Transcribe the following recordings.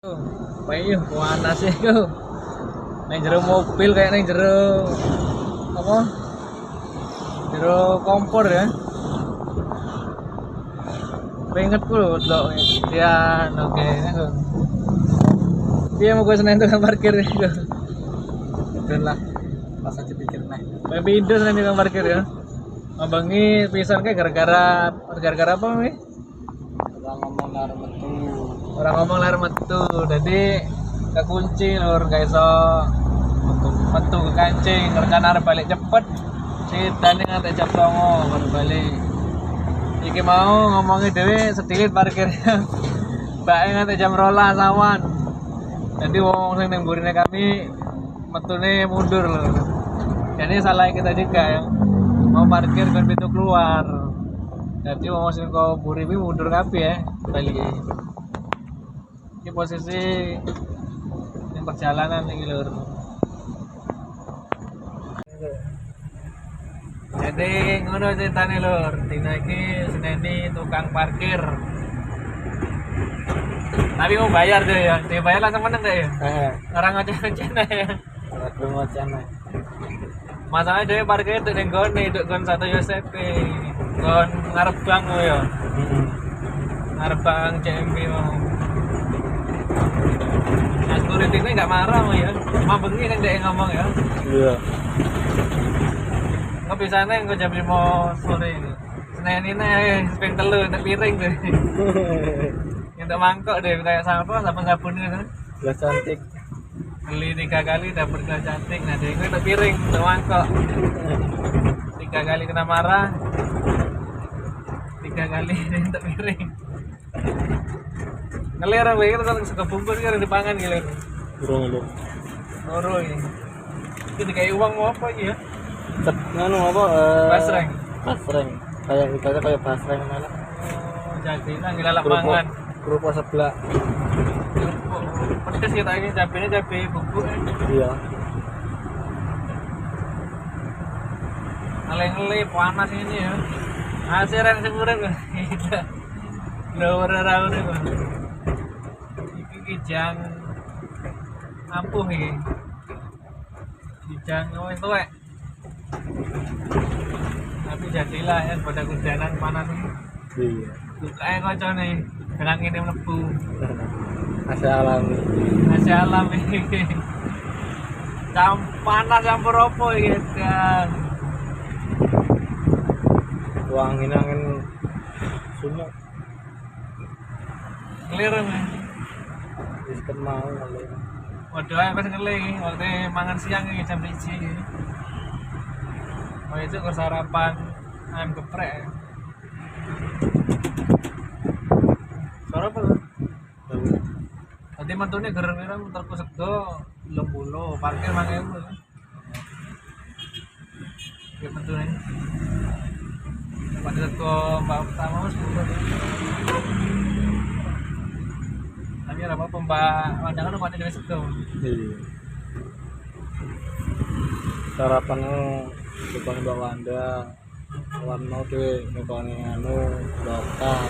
Payu panas iku. Nang jero mobil kayak nang jero apa? Jero kompor ya. Pengetku lho delok ya, oke aku. Piye mau gue senen tukang parkir iku. Ben lah. Pas aja pikir neh. Pengen pindho senen tukang parkir ya. Mambangi pisan kayak gara-gara apa nih? Ora ngomong lar metu. Orang ngomong lar metu. Jadi kekunci lur gak iso metu ke kancing, rencana arep balik cepet. Sidane nganti jam 09.00 baru balik. Iki mau ngomongnya dhewe sedilit parkirnya. Mbake nganti jam 12 awan. Jadi wong sing ning mburine kami metune mundur lho. Jadi salah kita juga ya. Mau parkir kan pintu keluar. Jadi wong sing kok mburi kuwi mundur kabeh ya balik. Ini posisi yang perjalanan iki lur. Jadi ngono ceritane lur, dina iki seneni tukang parkir. Tapi mau bayar deh ya, dia bayar langsung meneng deh ya. Heeh. Orang ngoceh-ngoceh ya. Ora gelem ngoceh. Masalahnya dia parkir itu ning gone, itu gon satu Yosep. Gon ngarep bank ya. Heeh. Ngarep bank CMB mau. Nah, security ini nggak marah mau ya. Cuma bengi kan dia ngomong ya. Iya. Nggak bisa neng, jam 5 sore ini. Senin ini ping 3 untuk piring deh. Untuk mangkok deh kayak apa sabun-sabun itu. Gelas cantik. Beli 3 kali dapat gelas cantik. Nah, dia itu untuk piring, untuk mangkok. 3 kali kena marah. 3 kali untuk piring. Ngelir aku iki terus sego bungkus iki arep dipangan iki lho. Urung lho. Loro iki. Iki dikai uang mau apa iki ya? Cet nganu apa? Basreng. Basreng. Kayak ibaratnya kayak basreng mana? Oh, jadi nang lalap mangan. Kerupuk sebelah. Kerupuk pedes kita ini cabenya cabe bubuk. Iya. Ngele-ngele panas ini ya. Asiran sing urip. Lho ora urip. Iki kijang ampuh iki. Kijang wis tuwek. Tapi jadilah ya pada kudanan panas ini. Iya. Bukae kocone, ben ngene mlebu. Ase alami. Ase alami. Panas campur opo iki, Kang? Wah, angin-angin sumuk. Ngelir nih. Wis ket mau ngelir. Waduh, aku wis ngelir iki, waktu mangan siang iki jam 1 iki. Mau itu ke sarapan ayam geprek. Suara apa lho? Tadi mentune ger-geran muterku sego 30, parkir 5.000 lho. Ya mentune. Pada sego mbak pertama wis 10. Tapi ora apa-apa mbak, wadangan kok dhewe sego. Iya. Sarapan tukang Mbak Wanda, awan mau dhewe nukone anu lokal.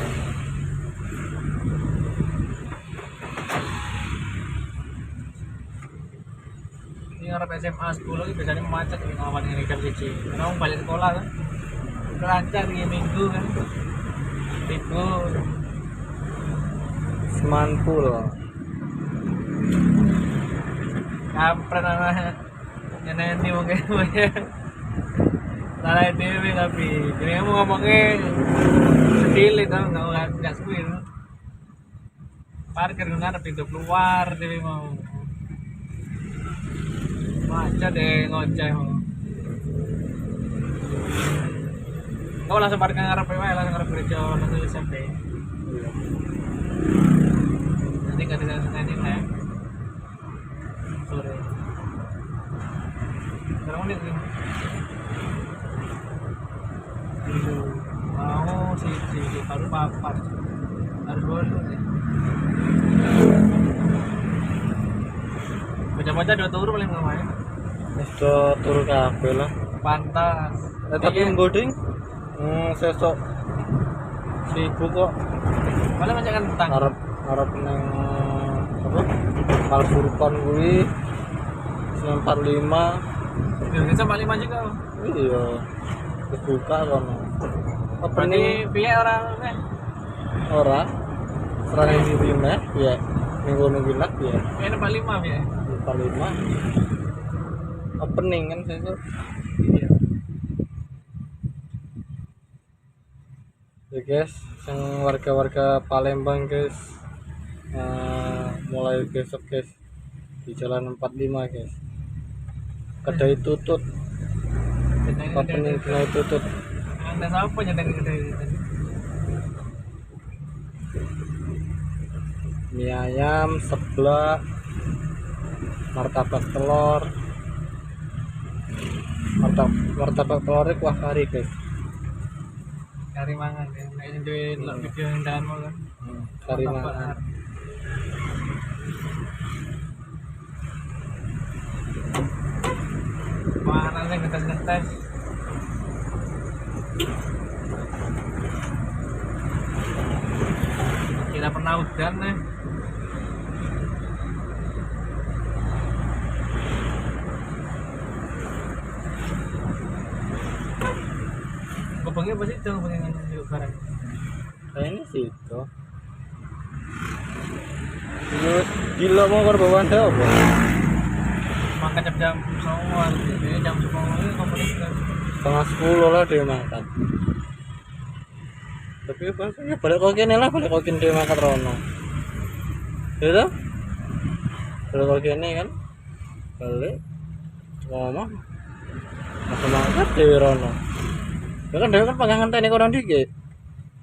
Ini ngarep SMA 10 iki biasanya macet iki awan ini jam 1. Karena wong balik sekolah kan. Lancar iki minggu kan. Libur. Semanpul. Kampret ana nyeneni wong kene. Salah dhewe tapi jadi kamu ngomongnya sedilit tau nggak suwi. Parkir ngarep pintu keluar dhewe mau. Macet deh ngoceh. Kau langsung parkir ngarep wae, langsung ngarep gereja langsung SMP. Iya. Nanti nggak bisa Senin ya. Sore. Sekarang menit nih. Mau si baru papat. Harus baru nih. Bocah-bocah dua turu paling lama ya. Wis do turu kabeh lah. Pantas. Tapi nggoding sesuk sibuk kok. Paling ngajak kentang. Arep nang Apa? Al Furqon kuwi 45. Ya bisa 45 juga. Iya. Wis buka kono. Berarti piye ora meh? Ora. Serang siji meh piye? Ning kono kuwi lah piye? Piye 45 piye? 45. Opening kan sesuk. Iya. Ya guys, sing warga-warga Palembang guys, mulai besok guys di Jalan 45 guys. Kedai tutut. Opening kedai tutut. Anda siapa nyeneng kedai tutut? Mie ayam, seblak, martabak telur. Martabak telur itu kuah kari guys. Kari mangan ya, nek duwe delok video yang dalan kan. Kari mangan. Panganan sing ngetes-ngetes. Kira pernah udan nih. Kebangnya apa sih itu pengen yuk barang? Kayaknya sih itu. Terus gila mau korban bawaan apa? Makan jam 9, jadi jam 10 itu komunis kan. 9:30 lah dia makan. Tapi bahasanya balik kok kene lah, balik kok kene dia makan rono. Ya toh? Balik kok kene kan? Balik ngomong. Langsung makan dhewe rono. Ya kan dhewe kan panggah ngenteni kono dikit.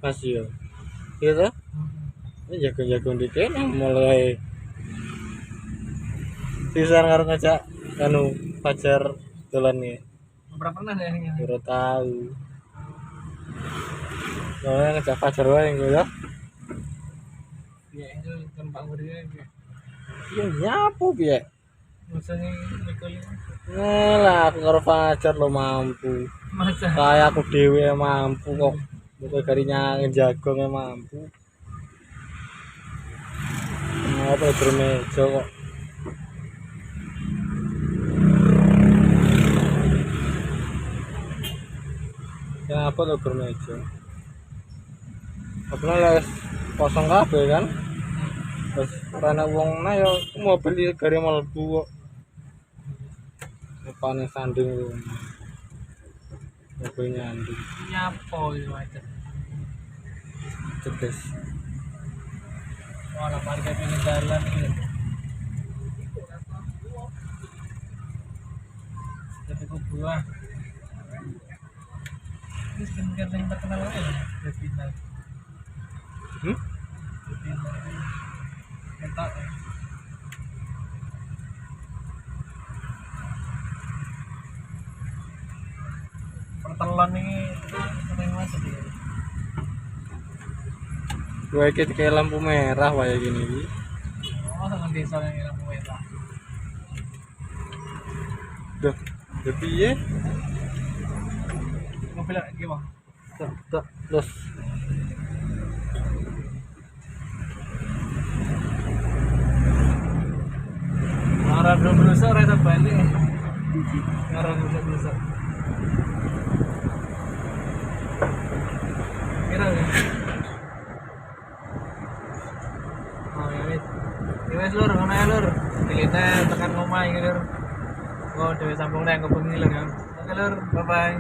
Mas yo. Iya toh? Ini jago-jago dikit mulai sisar karo ngajak anu Fajar dolan iki. Ora pernah deh ini. Ora tahu. Soalnya ngajak Fajar wae engko ya. Iya, itu tempat ngurine iki. Iya nyapu piye? Maksudnya mikul. Lah aku karo Fajar lo mampu. Masa? Kayak aku dhewe mampu kok. Bukan gari nyangin jagung mampu. Apa bermeja kok. Ya apa tuh bermeja? Apa les kosong kabeh kan? Terus ora ana wong nah ya mobil gari mlebu kok. Pane sanding ku. Mobil nyanding. Nyapo iki macet. Macet guys. Wah, parkir pinggir jalan iki. Jadi kok buah. Ini skincare yang terkenal aja ya, Revina. Revina. Ketak. Pertelon ini sering macet ya. Gue kayak lampu merah kayak gini. Oh, sama desa yang lampu merah. Duh, piye? Mobil lagi bang. Tak, terus. Orang belum berusaha, orang itu balik. Orang belum berusaha. Kira ya. Oh ya wis. Ya wis lur, ngono ya lur. Dilite tekan omah iki lur. Oh, dhewe sambung nang kebengi lur ya. Oke lur, bye bye.